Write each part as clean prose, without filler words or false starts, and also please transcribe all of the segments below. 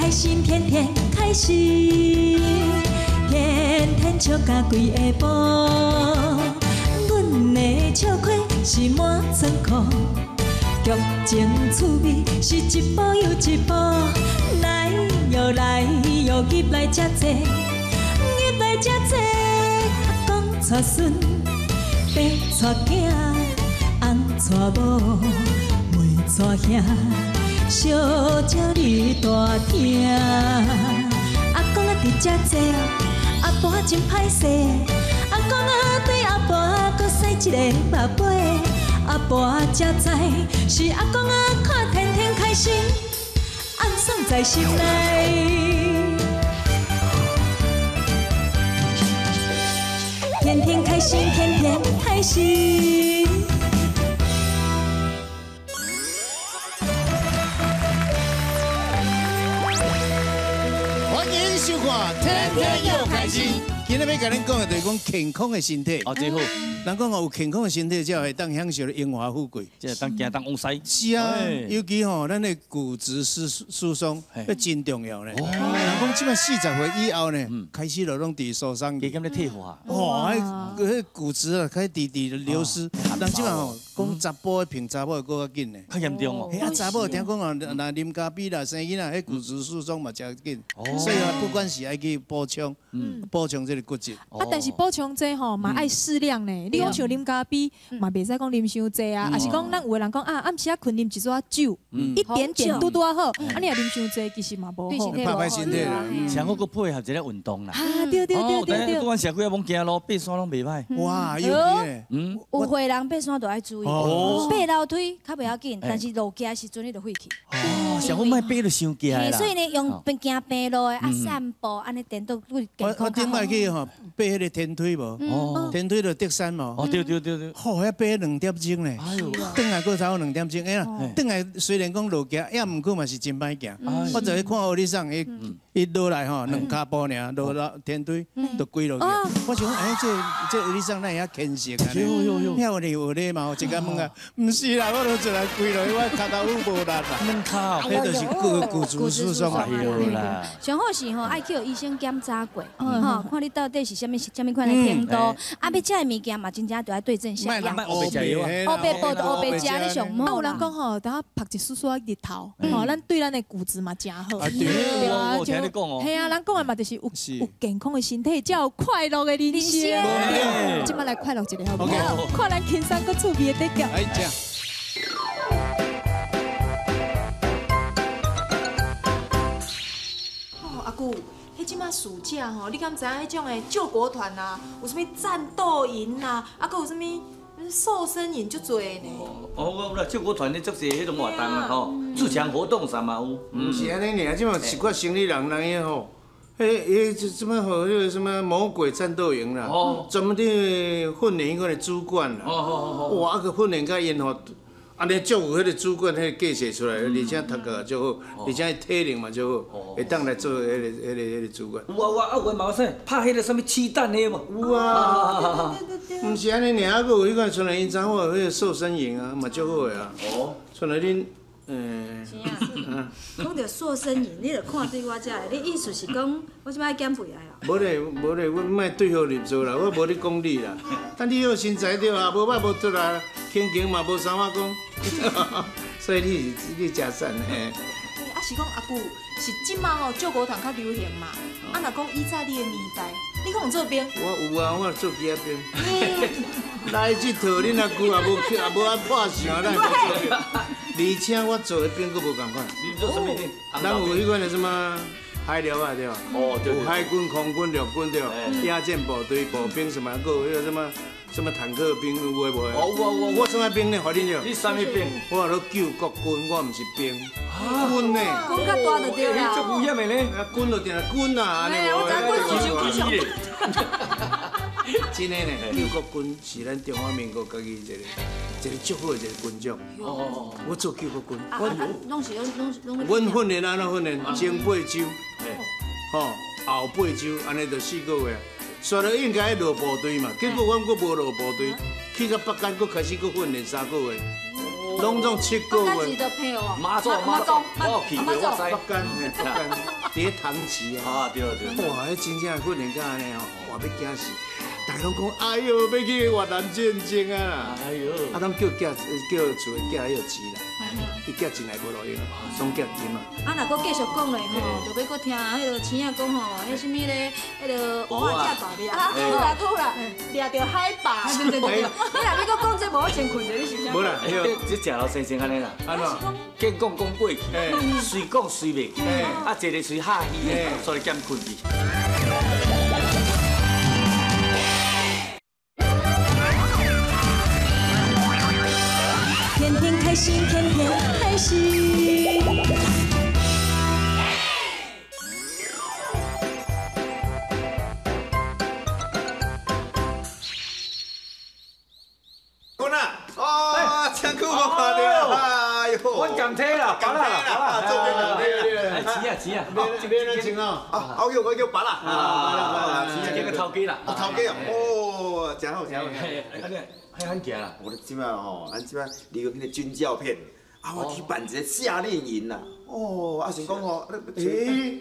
開心，天天開心，天天笑甲規下晡。阮的笑虧是滿倉庫，劇情趣味是一步又一步。來喲來喲，入來遮濟，入來遮濟。阿公帶孫，爸帶囝，翁帶某，妹帶兄。小鸟伫大厅，阿公啊伫遮坐，阿婆真歹势。阿公啊對阿婆閣使一个目尾，阿婆才知是阿公啊看天天開心，暗爽在心內。天天開心，天天開心。歡迎收看《天天又開心》。今日欲共恁講的就是講健康的身體。哦，這好。人講哦，有健康的身體才會當享受榮華富貴。這當行當往西。是啊，尤其吼，咱的骨質疏鬆，彼真重要呢。人講這擺40歲以後呢，開始就攏佇疏鬆。加減咧退化。哦，彼骨質啊，開始直直流失。人這擺吼，講查埔的病查某會閣較緊呢。較嚴重哦。啊，查某聽講哦，若啉咖啡啦、生囡仔，彼骨質疏鬆嘛誠緊。所以啊，不管是愛去補充，補充這個骨質。啊，但是補充這吼嘛愛適量呢。你講像啉咖啡嘛，袂使講啉傷濟啊，抑是講咱有的人講啊，暗時仔睏啉一撮酒，一點點拄拄仔好。啊，你若啉傷濟，其實嘛無好。拍歹身體啦。像我閣配合一个運動啦。啊，對對對對對。不管社會啊，罔行路爬山攏袂歹。哇，有趣。嗯。有歲人爬山都愛注意，爬樓梯較袂要緊，但是落行時陣你就廢去。哦，像我莫爬就傷驚啦。所以呢，用行平路的啊，散步按呢，顛倒對健康我頂擺去吼爬彼个天梯無？天梯就竹山無？哦，對對對對。吼，遐爬兩點鐘呢。哎呦，轉來閣差不多2點鐘。哎呀，轉來雖然講落行，也毋過嘛是真歹行。我就去看歐里桑，伊伊落來吼，兩跤步爾落落天梯，就跪落去。我想講，哎，這歐里桑哪會遐虔誠啊？遐有禮貌，一個問啊，毋是啦，我都出來跪落去，我跤頭趺無力啦。兩跤，彼就是骨質疏鬆啦。上好是吼，愛去予醫生檢查過，吼，看你到底是啥物啥物款的程度。啊，欲食的物件嘛，真正著愛對症下藥。烏白食藥啊，烏白補就烏白食，你上毋好。啊，有人講吼，等下曝一絲絲日頭，吼，咱對咱的骨質嘛誠好。啊，對，我聽你講哦。嘿啊，人講的嘛就是有健康的身體，才有快樂的人生。這擺來快樂一下，好無？看咱輕鬆閣趣味的底價。來食。哦，阿姑。彼這馬暑假吼，你敢知影彼種的救國團啊，有啥物戰鬥營啊，啊，閣有啥物瘦身營足濟呢？哦，我有啦，救國團咧足濟彼種活動啊，吼，自強活動啥嘛有。毋是按呢爾，這馬一寡生理人人伊吼，彼彼什麼吼，彼个什麼魔鬼戰鬥營啦，專門佇訓練彼款的主管啦。哇，啊閣訓練甲𪜶吼。按呢足有彼个主管彼个架勢出來，而且讀個足好，而且體能嘛足好，會當來做彼個主管。有啊有啊，啊有的嘛有啥拍彼个啥物氣彈的無？有啊，毋是按呢爾，啊閣有彼款像𪜶查某彼个瘦身營啊，嘛足好的啊。哦。像恁，講著瘦身營，你著看對我遮的，你意思是講我這擺愛減肥啊？無咧無咧，阮莫對號入座啦，我無咧講你啦。但你好身材對啊，無歹無凸啊，胸型嘛無啥話講，所以你是你誠讚嘿。啊是講阿姑是這馬吼救國團較流行嘛？啊若講以早你的年代，你敢有做兵？我有啊，我做機仔兵。來這套恁阿舅也無去，也無愛破相，咱會做兵。而且我做的兵閣無仝款。你做啥物兵？咱有彼款的什麼海陸啊對。哦對。有海軍、空軍、陸軍對。野戰部隊、步兵什麼，閣有彼個什麼什麼坦克兵有的無的。哦有啊有啊。我啥物兵呢？予恁著。你啥物兵？我咧救國軍，我毋是兵。軍呢？軍較大就對啦。足危險的呢。啊，軍就定軍啊，按呢無。我知軍是傷危險。真的呢，救國軍是咱中華民國家己一個一個足好的一個軍種。哦，我做救國軍。我攏是攏攏。阮訓練按怎訓練？前8週，吼，後8週，按呢就4個月。煞落應該落部隊嘛，結果阮閣無落部隊，去到北竿閣開始閣訓練3個月，攏總7個月。馬祖馬祖，我有去過，我知。北竿，北竿。伫咧唐旗啊。啊对对。哇，彼真正训练甲按呢吼，哇，欲惊死！逐家拢讲，哎哟，欲去越南战争啊！哎哟，啊，拢叫寄叫厝的寄彼个钱啦，伊寄钱来无路用，拢寄金啊。啊，若阁继续讲落吼，就欲阁听彼个青仔讲吼，彼啥物咧，彼个蚵仔食大掠，啊，好啦好啦，掠著海霸。对对对，你若欲阁讲这无，我先困著，你是啥？无啦，这食老生成按呢啦。按怎？见讲讲过去，随讲随袂记，啊，坐咧随下虚，所以减困去。天天开心，天天开心。滚啊！哦，真久无看到，哎呦，我共体啦，共体啦，做边共体啦。哎，钱啊钱啊，买咱穿哦。啊，我叫白啦，白啦白啦，钱这个头家啦，哦头家哦，真好真好。啊你，还很行啦。我这摆吼，咱这摆利用彼个军教片，啊，我去办一个夏令营啦。哦，啊想讲吼，欸，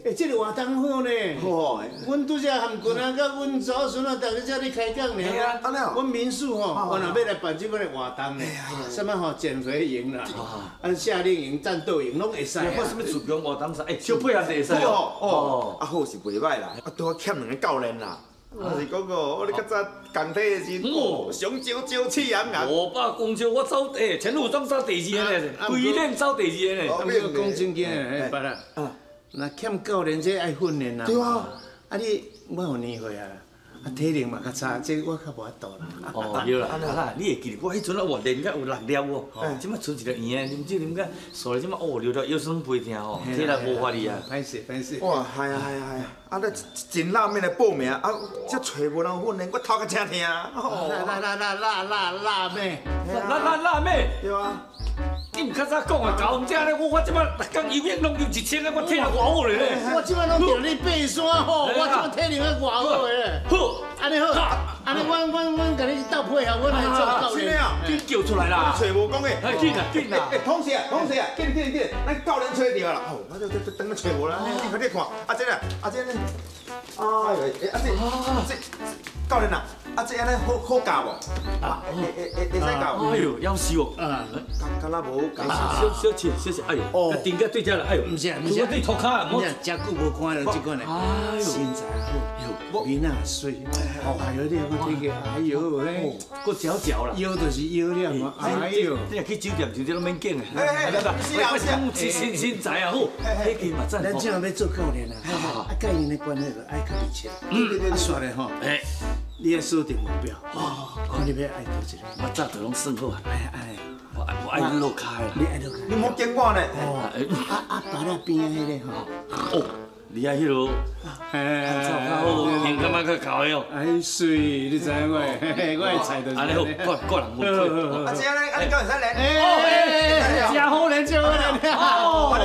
欸，这个活动好呢。好。阮拄才含群啊，佮阮祖孙啊，逐家遮咧开讲呢。阮民宿吼，我若欲来办这款的活动呢，啥物吼减肥营啦，啊夏令营、战斗营拢会使。我啥物自强活动啥？欸，小配合就会使。好哦，啊好是袂歹啦，啊拄好欠两个教练啦。我是讲哦，我咧较早工体的时，哦，上招招气昂昂。500公尺我走，欸，陈武忠走第二个呢，规练走第二个呢。啊，毋过讲正经的，欸，别啦，若欠教练这爱训练啦。对啊。啊你，我有年岁啊，啊体能嘛较差，这我较无法度啦。哦，对啦，啊你会记得我彼阵啊，我练甲有6粒哦，这摆剩一个圆的，啉酒啉甲，所以这摆哦，流到腰酸背疼吼，体力无法哩啊。歹势歹势。哇，系啊系啊系啊！啊，你真辣面来报名，啊，这找无人训练，我头壳真疼。辣辣辣辣辣辣妹，辣辣辣妹。对啊。你毋较早讲啊，搞这咧，我这摆逐工游泳拢游1000个，我体力偌好咧。我这摆拢著你爬山吼，我这摆体能还偌好咧。好，按呢好，按呢阮共你斗配合，阮来做教练。你叫出来啦！找无讲的。紧啊紧啊！欸，统帅啊统帅啊，紧紧紧，咱教练揣著啦。哦，我这等下揣无啦，你快点看。啊这啊，啊这呢？哎呦，啊这这教练啊，啊这按呢好好教无？啊，会使教？哎呦，夭寿哦！啊，敢若无教。小小试小试，哎呦，哦，定个对这啦，哎呦，毋是毋是，我对涂跤，我真久无看到这款的，哎呦，身材好，面仔媠，哎呦，你看这个，哎呦，嘿，阁嚼嚼啦，腰就是腰了嘛，哎呦，你若去酒店就这拢免拣的，哎，是啊是啊，身材也好，体型嘛赞。咱这样欲做教练啊，啊，佮𪜶的关系就爱较密切，啊，煞咧吼，哎，你爱设定目标，看你欲爱佗一个，我早就拢算好啊，哎哎。我爱落跤啦，你爱落跤，你莫惊我呢。啊啊，别仔边仔彼个吼，哦，你爱彼落，哎，较好，型感觉较姣的哦。哎媠，你知影我的，我的菜就是。按呢好，个人啊，这样呢，啊你敢会使练？哎，真好练，真好练。哦，啊，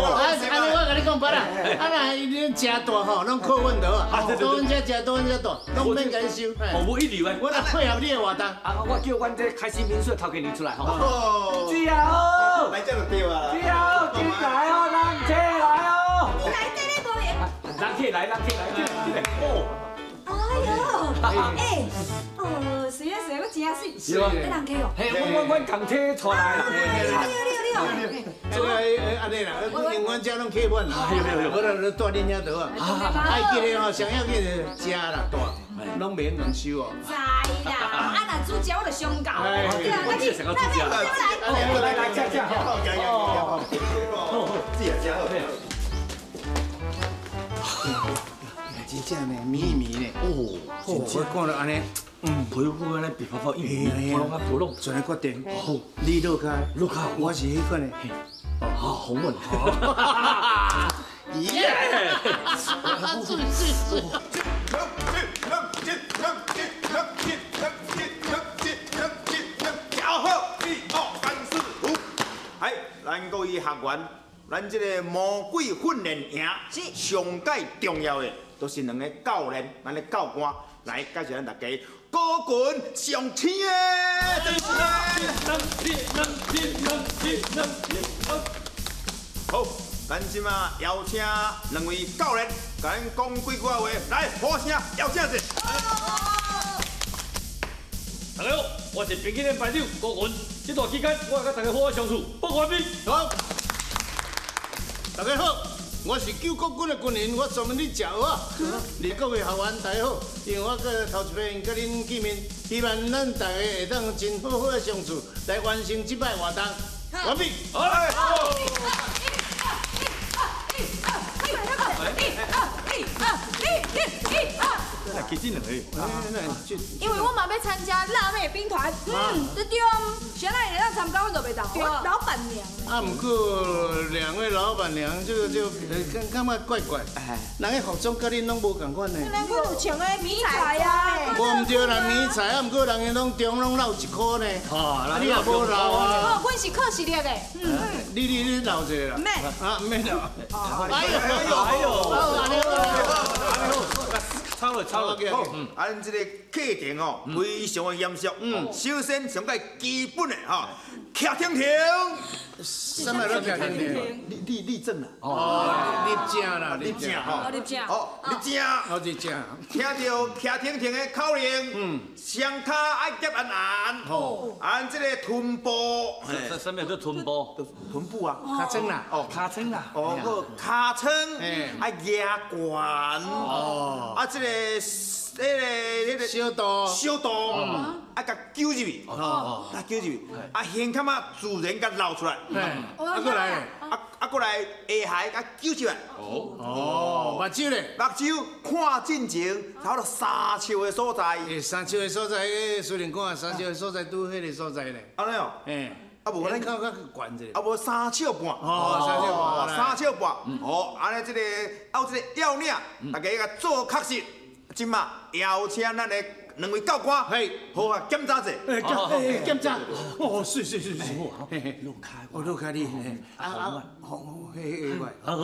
按呢我共你讲白啦，啊若伊恁食大吼，拢靠阮就好啊，到阮遮食，到阮遮大，拢免共你收。哦，无一流的。我来配合你的活动。啊，我叫阮这开心民宿头家娘出来吼。哦。是啊，来这就对啊。是啊，进来哦，人客来哦。来这里无闲。人客来，人客来，进来，哦。哎呦，哎，哦，是啊是啊，我真媠。是啊。这人客哦。嘿，阮共体带来啦。对对这个按呢啦，因阮遮拢客满啦，无啦，你住恁遐就好。爱记得吼，上要紧食啦，住，拢免人收哦。知啦，啊若煮食我就上够。对啊，我这上够煮食。来来来，吃吃。好，好，好，自己吃好。真正呢，绵绵呢。哦，我看到按呢，皮肤按呢白泡泡，伊普拢啊普拢，全来决定。好，你落跤，落跤，我是彼款的。哦，红稳。耶！是是是。哎，咱各位学员，咱这个魔鬼训练营，上盖重要的，就是两个教练，咱的教官来介绍咱大家高群上青的。好，咱咱這馬邀請兩位教練，共咱講幾句話。來，好聲邀請者。大家好，我是平鎮的排長郭雲。這段期間，我會佮大家好好相處。報告完畢。好，大家好，我是救國軍的軍人，我專門咧食蚵仔。你各位學員大家好，因為我閣頭一擺佮恁見面，希望咱大家會當真好好的相處，來完成這擺活動。完畢。好。其實兩個，因為我嘛欲參加辣妹兵團。嗯，對對，誰來會當參加，我就袂當。我老闆娘。啊，毋過兩位老闆娘，這個就感覺怪怪。人个服裝佮恁攏無仝款呢。人阮有穿个迷彩啊。無毋對啦，迷彩啊，毋過人个攏中攏落一箍呢。啊，你也無落啊。哦，阮是靠實力的。嗯。你落一个啦。免。啊，免啦。哎呦哎呦。抄了抄了，好，啊，咱這個課程哦，非常的嚴肅。嗯，首先上蓋基本的吼，徛停停。啥物叫徛停停？立立正啦。哦，立正啦，立正吼。立正。好，立正。好，立正。聽著徛停停的口令，嗯，雙跤愛夾按按。哦。按這個臀部。啥物叫臀部？臀部啊。尻川啦。哦，尻川啦。哦，閣尻川愛壓懸。哦。啊，這個。迄個小肚，小肚，啊，共揪入去，啊，揪入去，啊，胸坎仔自然共露出來，啊，閣來，啊，閣來下頦共揪出來，哦，目睭咧，目睭看進前，差不多三尺的所在，三尺的所在，雖然講啊，三尺的所在拄彼个所在咧，按呢哦，啊無咱較較懸者，啊無三尺半，哦，三尺半，三尺半，哦，按呢這個，啊有這個要領，大家共做確實。這馬邀請咱的兩位教官，嘿，好啊，檢查者，檢查，哦，是是是是，路開，哦，路開你，啊，好，嘿，嘿，好，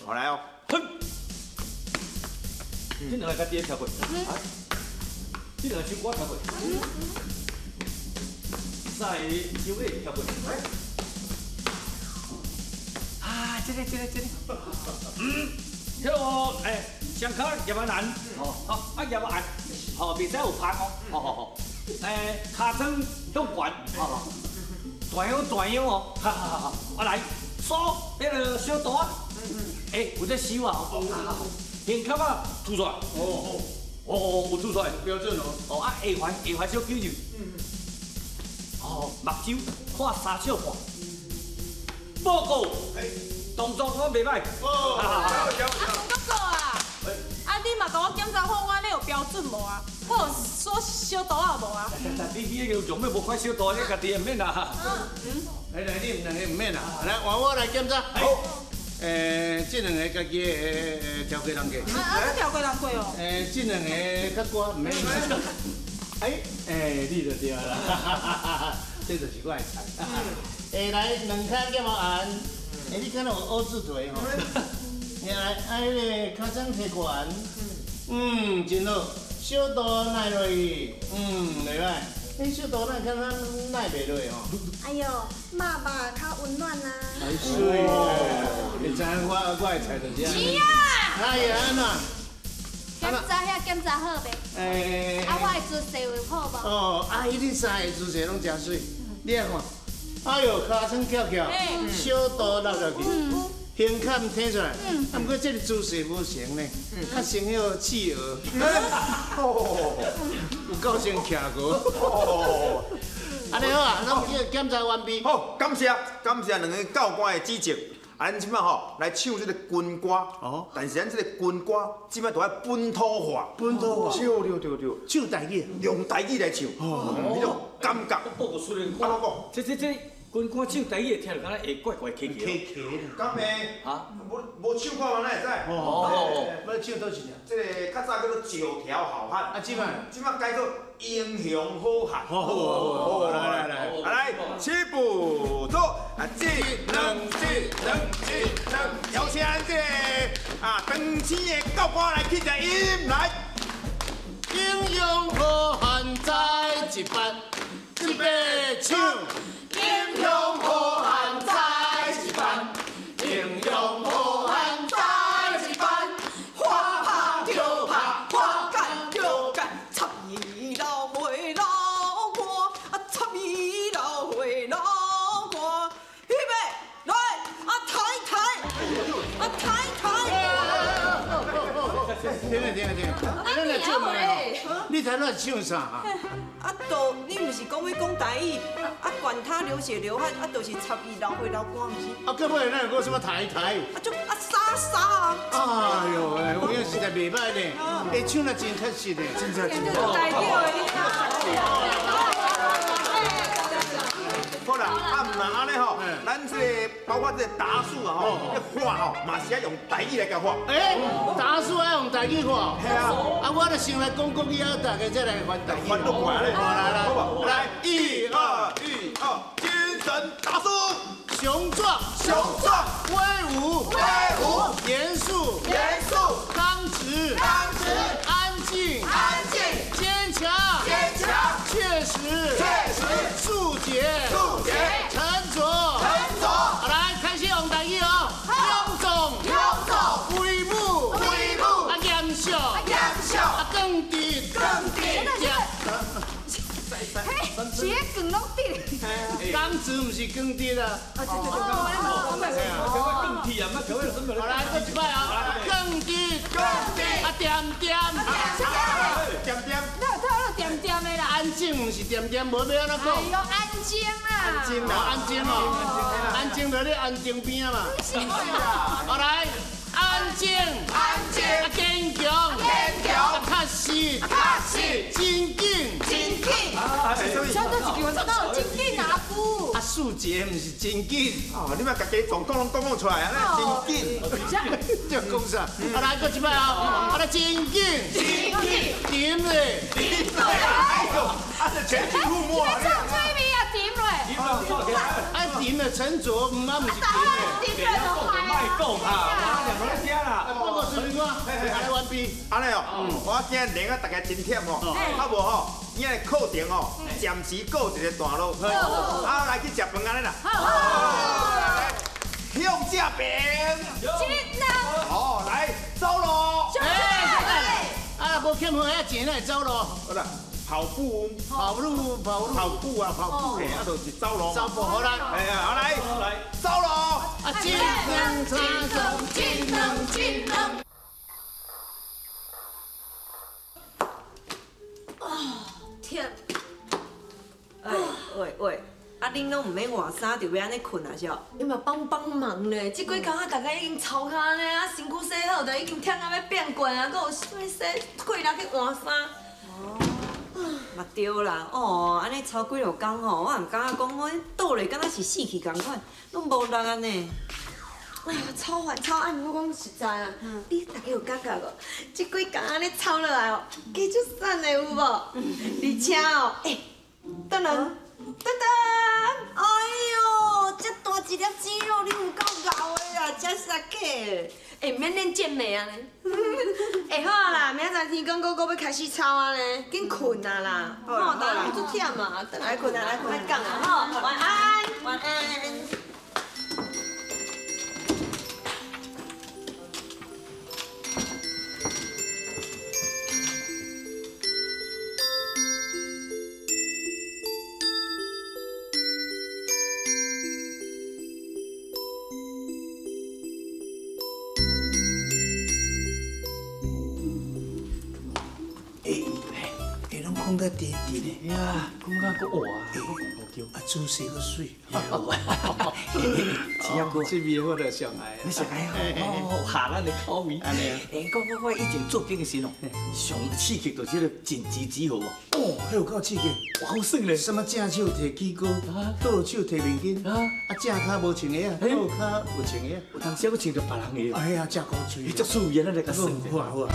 好來哦，哼，這兩個家己跳過，這兩個手我跳過，三個手尾跳過，啊，這個，嗯，這個，哎。雙跤夾按按，吼，好，啊夾按，吼，袂使有拍哦，好好好，尻川向懸，吼，大腰大腰哦，好好好，啊來，手彼个小肚仔，有在收啊，胸坎仔凸出來，哦哦，有凸出來，標準哦，哦啊下環下環小揪入，哦目睭看三尺半，報告，動作我袂歹，哦，啊！你嘛共我檢查看，我按呢有標準無啊？我有說小肚仔無啊？你那個用咩無看小肚，你家己毋免啦。來來，你兩個毋免啦，來換我來檢查。好。這兩個家己的調過人過。啊，調過人過哦。這兩個較高，毋免。哎，你就對啦，這就是我的菜。來兩跤減按，你敢有烏字腿吼？來，啊，彼个尻川提懸，嗯，真好。小肚耐落去，嗯，袂歹。彼小肚咱敢若耐袂落吼。哎喲，肉肉較溫暖啊。哎媠，你知影我的菜就是按呢。是啊。哎呀，按怎？檢查遐檢查好袂？啊，我的姿勢有好無？哦，啊，彼三个姿勢攏誠媠，你來看。哎喲，尻川翹翹，小肚落落去。胸坎挺出來，啊，毋過這個姿勢無成呢，較像彼个企鵝，有夠像徛過。按呢好啊，咱檢查完畢。好，感謝感謝兩个教官的指正。啊，咱這擺吼來唱這個軍歌，哦，但是咱這個軍歌這擺都愛本土化，本土化，對對對對，唱台語，用台語來唱，彼種感覺。報告雖然講，這。軍歌唱台語，聽著敢若會怪怪奇奇。敢會？啊？無唱過嘛，哪會知？哦，欲唱佗一條？這个較早叫做九條好漢。啊，這擺？這擺改做英雄好漢。好，好，好，來來來，來，起步走，啊，一、兩、一、兩、一、兩，邀請這个啊，長青的教官來起一个音來。英雄好漢在一班，一把手。英雄好漢在一班，英雄停啊停啊停！咱来做问吼，你头拄唱啥啊？啊，都你毋是讲欲讲台语，啊，管他流血流汗，啊，就是插伊流血流汗，毋是？啊，到尾咱又讲什么台台？啊，就啊沙沙啊！哎呦喂，我讲实在袂歹呢，会唱得真确实呢，真正真正。台语的。好啦，啊，毋嘛按呢吼，咱这个包括这个达数啊吼，这画吼嘛是爱用台语来共画。欸，达数爱用台语画。嘿啊。啊，我就先来讲国语，啊，大家再来翻台语。翻落过来咧。来来，好无？来，一二一二，精神达数，雄壮，雄壮，威武，威武，严肃，严肃，刚直，刚直，安静，安静，坚强，坚强，确实，确实，速捷，速捷，沉着，沉着。来，开始用台语哦。勇壮，勇壮，威武，威武，啊严肃，严肃，啊耿直，耿直。嘿，是彼耿拢直。刚直毋是耿直啊。啊对对对，耿直啊，好来，阁一摆啊，耿直，耿直，啊恬恬，恬恬，哪有恬恬的啦？安静毋是恬恬，无欲按怎讲？哎哟，安静啦。安静啦，安静哦，安静就咧安静边啊嘛。好来，安静，安静，啊坚强，坚强，啊确实，确实，真紧，真紧。这都一句话，哪有真紧啊？夫。啊，数节毋是真紧。哦，你莫家己总讲拢讲讲出来啊，真紧。这讲啥？啊来，阁一摆啊！啊来，真紧，真紧，沉咧，沉咧，哎呦，啊这全军覆没啊！你唱吹味啊，沉咧。啊沉咧，沉着，毋啊毋是沉咧。沉咧就坏啊。莫讲啊，我两个咧听啦。报告随便看，来完毕。按呢哦，我今日练啊，大家真忝吼，啊无吼，今日课程吼，暂时告一个段落。啊，来去食饭按呢啦。好。来，向这边。好，来走路。啊，无欠分遐钱，哪会走路？好啦，跑步，跑路，跑路，跑步啊，跑步，啊，就是走路。走步好啦。哎呀，好来，来，走路。啊，一两三四，一两一两。啊，忝。哎，喂喂，啊，恁拢毋免换衫，就欲按呢睏啊是？你嘛帮帮忙咧，这几工啊，大家已经操较按呢，啊，身躯洗好，就已经忝到欲变过啊，阁有啥物洗气力去换衫？哦，嘛对啦，哦，按呢操几落工吼，我毋感觉讲我倒咧，敢若是死去仝款，拢无力按呢。哎呀，操烦操，啊，毋过讲实在啊，你大家有感觉无？这几工按呢操落来哦，加足瘦的有无？而且哦，欸，等等，等等，哎哟，这大一粒肌肉，你有够𠢕的啦，真杀气！欸，毋免练健美啊呢。欸，好啦，明仔载天光阁阁欲开始操啊呢，紧睏啊啦，吼，大家拢足忝啊，转来睏啊，来睏，莫讲啊，吼，晚安，晚安。困甲甜甜的呀，困甲阁哇，啊，姿势阁媠。真正这味我就上爱。你上爱哦，合咱的口味。按呢。欸，我以前做兵的时哦，上刺激就是彼个紧急集合哦。哦，彼有够刺激，好耍咧。什么正手提起锅，倒手提面巾，啊，正跤无穿鞋啊，倒跤有穿鞋。有当时阁穿著别人的。哎呀，真够趣。足趣味，咱来共耍。好啊好啊。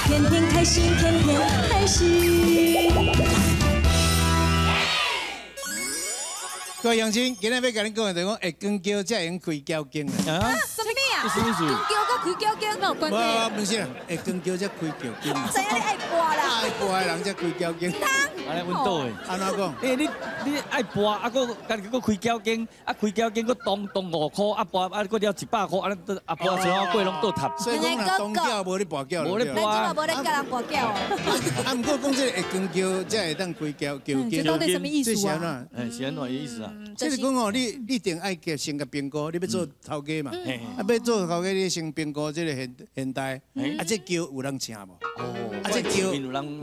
天天开心，天天开心。各位乡亲，今日欲共恁讲的就是讲，会光桥才会用开交警啦。啊？什么啊？什么意思？光桥佮开交警哪有关系？无，不是啦，会光桥才开桥警。知影你爱跋啦。爱跋的人才开交警。通。安尼阮倒的。按怎讲？欸，你爱跋，啊，阁家己阁开缴金，啊开缴金阁当当5箍，啊跋啊阁了100箍，啊啊跋最后过拢倒塌。所以讲若当缴无咧跋缴，无咧跋。咱这嘛无咧佮人跋缴哦。啊，毋过讲这个会光桥才会当开桥桥筋，这到底什么意思啊？欸，是按怎意思啊？这是讲哦，你一定爱先共评估，你欲做头家嘛？啊，欲做头家，你先评估这个现现代，啊，这桥有人请无？啊，这桥，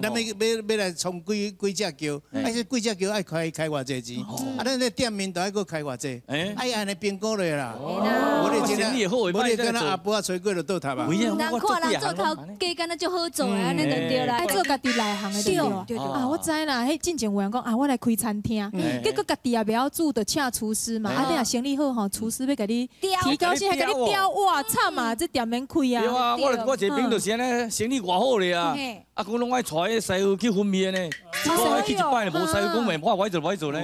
咱欲来创几几只桥？啊，这几只桥爱开开偌济钱？啊，咱这店面都爱阁开偌济？爱按呢评估落啦。无你真正，无你敢若阿婆仔吹过就倒塌啊。人看人做头家敢若足好做的，按呢就对啦。爱做家己内行的对。啊，我知啦，彼进前有人讲啊，我来开餐厅，结果家己也袂晓煮，就请厨师嘛。啊，你若生意好吼，厨师欲共你提高薪，还共你调，哇，惨啊！这店免开啊。对啊，我一个朋友就是按呢，生意偌好咧啊，啊，讲拢爱带彼师傅去分面呢，一个月去一摆，无师傅讲袂，我歹做歹做呢。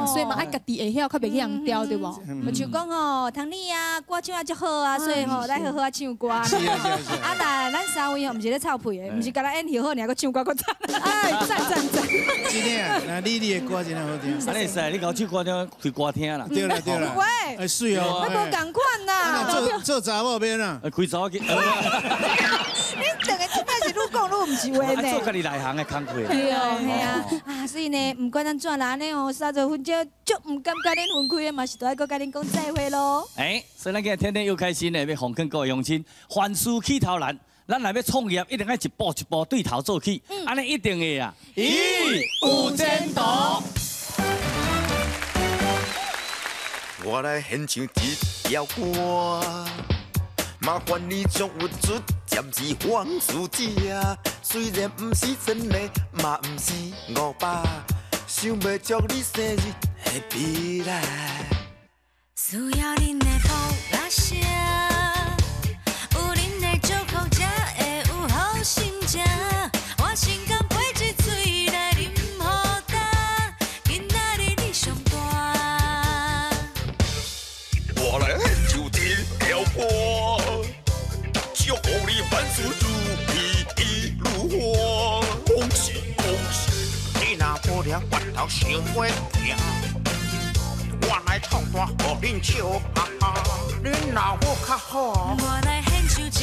所以嘛，爱家己会晓，较袂去人刁，对无？就像讲吼，唐丽啊，歌唱啊足好啊，所以吼，来好好啊唱歌。是啊是啊是啊。啊，咱三位吼，毋是咧臭屁的，毋是干焦演戏好，尔阁唱歌阁赞。哎，赞赞赞！真的，那你的歌真好听。按呢会使，你共我唱歌厅开歌厅啦。对啦对啦。喂，哎水哦。我无仝款啦。做查某免啊？开查某去。你两个真正是愈讲愈毋是话呢。做家己内行的工课。对哦，嘿啊，啊，所以呢，毋管按怎啦，按呢哦，三十分钟足毋甘佮恁分开的，嘛是都爱阁佮恁讲再会咯。哎，所以咱今日天天又开心的，欲奉劝各位乡亲，凡事起头难，咱若欲创业，一定爱一步一步对头做起，按呢一定会啊。咦，有前途。我来献唱这条歌，麻烦你将有出暂时放书者。虽然不是1000个，嘛不是500，想袂祝你生日 Happy 啦。需要恁的鼓励声，有恁的祝福才会有好心情。我心甘陪一喙来啉予焦，今仔日你上大。我来献唱这条歌，祝福你万事如意一路花，恭喜恭喜！你若无聊，我头想袂疼。我来唱歌予恁笑哈哈，恁若好较好。我来献唱这